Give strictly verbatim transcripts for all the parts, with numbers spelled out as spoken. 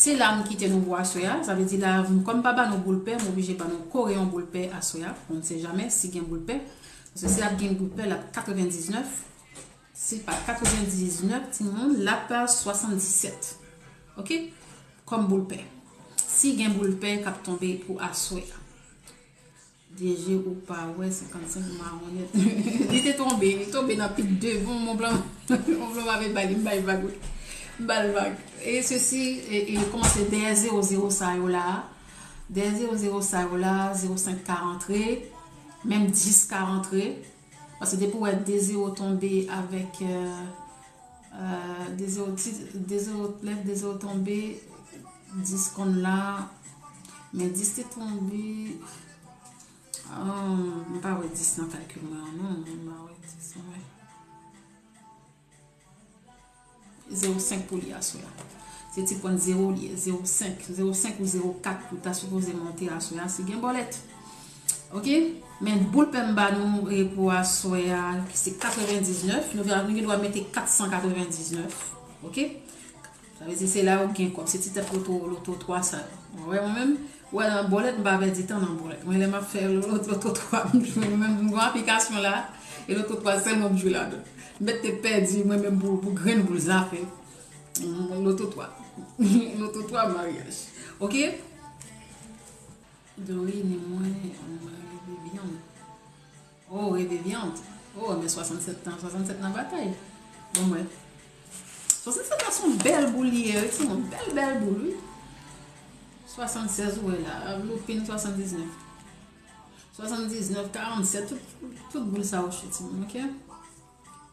Se la m kite nou pou aswè a. Sa vle di la, kòm m pa ba nou boul pè, m oblije ba nou kore yon boul pè aswè a. On ne sait jamais si gen boul pè. Paske si l ap gen boul pè, l ap katrevendiznèf. Si l pa katrevendiznèf, timoun, l ap swasanndiset. Oke? Kòm boul pè. Si gen boul pè k ap tonbe pou aswè a. D G ou pa wè senkannsenk mawonyèt. Li te tonbe, li tonbe nan pit devan, Mont Blanc, Mont Blanc pa vle bay li, m bay vag, wi. M ba l vag. E sesi, e, e kòmanse dèyè zewo zewo sa yo la. Dèyè zewo zewo sa yo la, zewo senk ka rantre, menm dis ka rantre. Paske depi w wè de zewo tonbe avèk, euh, euh, de zewo, ti, de zewo, lè de zewo tonbe, dis konn la, men dis te tonbe, ah, m pa wè dis nan kalkil mwen an, non, m pa wè dis, wè. Zewo senk pou li aswè a. Se ti pwen zewo li ye, zewo senk, zewo senk ou zewo kat pou ta sipoze monte aswè a, si gen bòlèt. Oke? Men boul pè m ba nou, e, pou aswè a, ki se katrevendiznèf, nou gen, nou gen dwa mete katsan katrevendiznèf. Oke? Sa vle di se la ou gen kòb, se ti tèt loto, loto twa sa yo. Ou wè mwen menm, ou wè nan bòlèt, m pa pèdi tan nan bòlèt. Mwen lè m ap fè lo-, lo-, loto twa, m jwe mwen menm, m gen aplikasyon la, e loto twa sèlman m jwe ladan. M mèt te pèdi mwen menm pou, pou grenn boul zafè. Mm, loto twa. Loto twa maryaj. Oke? Dorine, mwen, mwen reve byen. Oh, reve byen. Oh, men swasannsèt tan, swasannsèt nan batay. Bon, mwen. Swasannsèt la se yon bèl boul li ye, wi, timoun. Bèl, bèl boul, wi. Swasannsèz, ou wè la. Loupin, swasanndiznèf. Swasanndiznèf, karannsèt, tout, tout boul sa yo chwe, timoun, oke?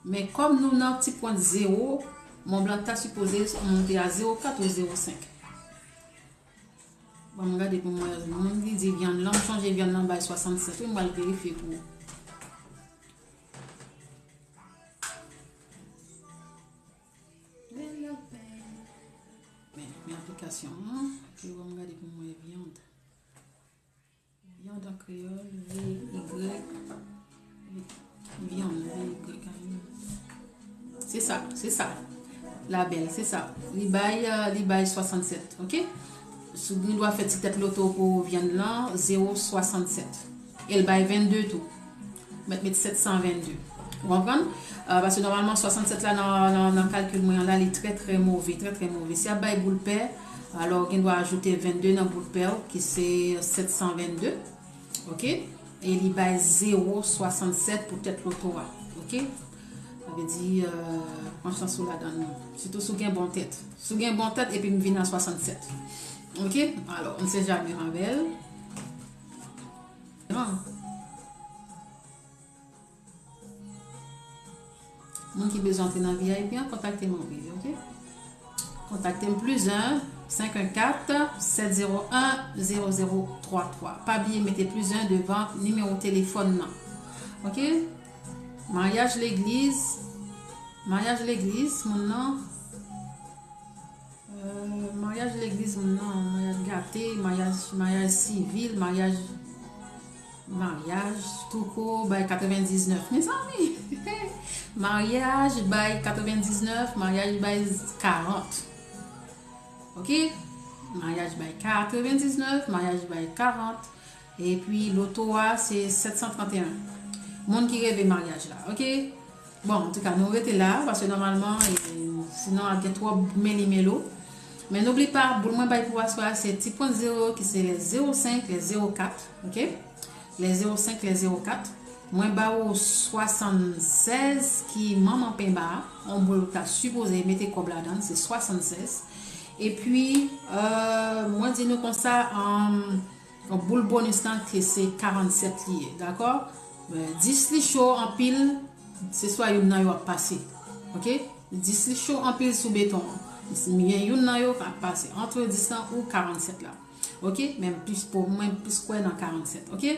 Men kòm nou nan ti pwent zewo, Mont Blanc ta sipoze monte a zewo kat ou zewo senk. Ban m gade pou m wè. Moun ki di vyann lan, m chanje vyann lan bay swasannsèt. Wi, m pral verifye pou ou. Men, men aplikasyon an, epi ban m gade pou m wè vyann. Vyann an kreyòl, V Y, vyann, V Y A N. Se sa, se sa. Labèl, se sa. Li bay, euh, li bay swasannsèt, oke? Si w gen dwa fè ti tèt loto pou vyann lan, zewo swasannsèt. E l bay vennde tou. Mèt met sèt san vennde. Ou konprann? Euh, paske nòmalman, swasannsèt la nan, nan, nan kalkil mwen an la, li trè, trè move, trè, trè move. Si y ap bay boul pè, alò, ou gen dwa ajoute vennde nan boul pè w, ki se sèt san vennde. Oke? E li bay zewo swasannsèt pou tèt loto a. Oke? Sa vle di, euh, pran chans ou ladan l. Sitou si w gen bon tèt. Si w gen bon tèt epi m vin a swasannsèt. Oke? Alò, on ne sait jamais avè l. Non. Moun ki bezwen antre nan V I P an, kontakte m an prive, oke? Kontakte m plis en, senk en kat, sèt zewo en, zewo zewo twa twa. Pa bliye mete plis en devan nimewo telefòn nan. Oke? Maryaj legliz, maryaj legliz, moun nan, Euh, maryaj legliz, moun nan, maryaj gate, maryaj, maryaj sivil, maryaj, maryaj, touko, bay katrevendiznèf. Mezanmi! Maryaj bay katrevendiznèf, maryaj bay karant. Oke? Maryaj bay katrevendiznèf, maryaj bay karant. Epi loto a, se sèt san trannteyen. Moun ki reve maryaj la, oke? Bon, antouka, nou rete la, paske nòmalman, e, sinon, ap gen twòp meli melo. Men n'oublie pas, boul mwen bay pou aswè a, se ti pwen zewo ki se lè zewo senk, lè zewo kat, oke? Lè zewo senk, lè zewo kat. Mwen ba ou swasannsèz ki manman penba a, yon boul ou ta sipoze mete kòb ladan l, se swasannsèz. Epi, euh, mwen di nou konsa, euh, Donk, boul bonis lan, ke se karannsèt li ye, dakò? Men, dis li cho anpil, se swa youn nan yo ap pase. Oke? Dis li cho anpil sou beton an. Men youn nan yo ap pase. Ant dis lan ou karannsèt la. Oke? Men plis pou mwen, plis kwè nan karannsèt. Oke?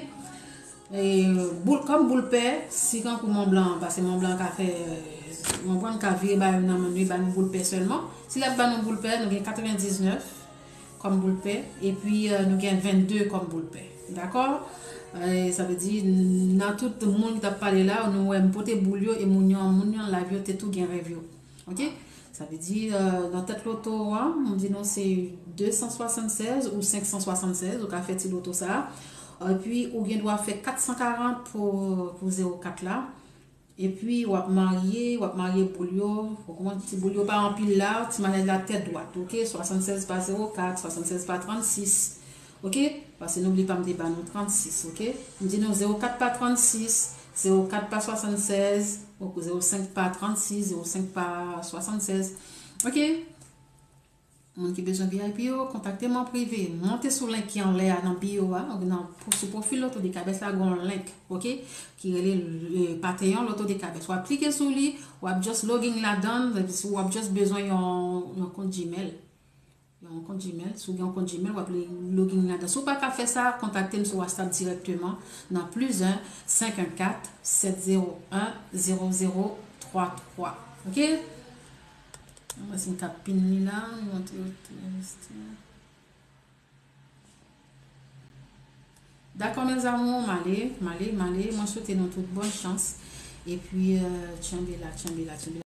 E, boul, kòm boul pè, si kankou Mont Blanc, paske Mont Blanc ka fè, Mont Blanc ka vire ba youn nan moun li, ba nou boul pè sèlman. Si l ap ba nou boul pè, nou gen katrevendiznèf kòm boul pè, epi, euh, nou gen vennde kòm boul pè. Dakò? Euh, sa vle di, nan tout moun ki t ap pale la, nou wè m pote boul yo, e moun yo, moun yo nan live yo te tou gen rèv yo. Oke? Sa vle di, nan tèt loto a, m di nou se de san swasannsèz ou senk san swasannsèz, ou ka fè ti loto sa a. Epi, ou gen dwa fè kat san karant pou, pou zewo kat la. Epi, w ap marye, w ap marye boul yo. Ou konprann, ti boul yo pa anpil la, ti manèj la tèt dwat, oke? Swasannsèz pa zewo kat, swasannsèz pa trannsis, oke? Paske nou bliye pa m te ba nou trannsis, oke? M di nou zewo kat pa trannsis, zewo kat pa swasannsèz, zewo senk pa trannsis, zewo senk pa swasannsèz, oke? Moun ki bezwen V I P yo, kontakte m an prive. Monte sou link ki anlè a nan bio a, nan, sou pwofil Loto de Kabès la, gen yon link, oke? Ki rele, e, Patreon Loto de Kabès. W ap klike sou li, w ap just login ladan, w ap just bezwen yon, yon kont Gmail. Yon kont Gmail, si w gen yon kont Gmail, w ap login ladan. Si w pa ka fè sa, kontakte m sou WhatsApp dirèkteman nan plis en, senk en kat, sèt zewo en, zewo zewo twa twa. Oke? Mwen si m ka pin li la, m montre w tou envesti. Dakò, mes amours, m ale, m ale, m ale. Mwen swete nou tout bòn chans. Epi, euh, tchenbe la, tchenbe la, tchenbe la.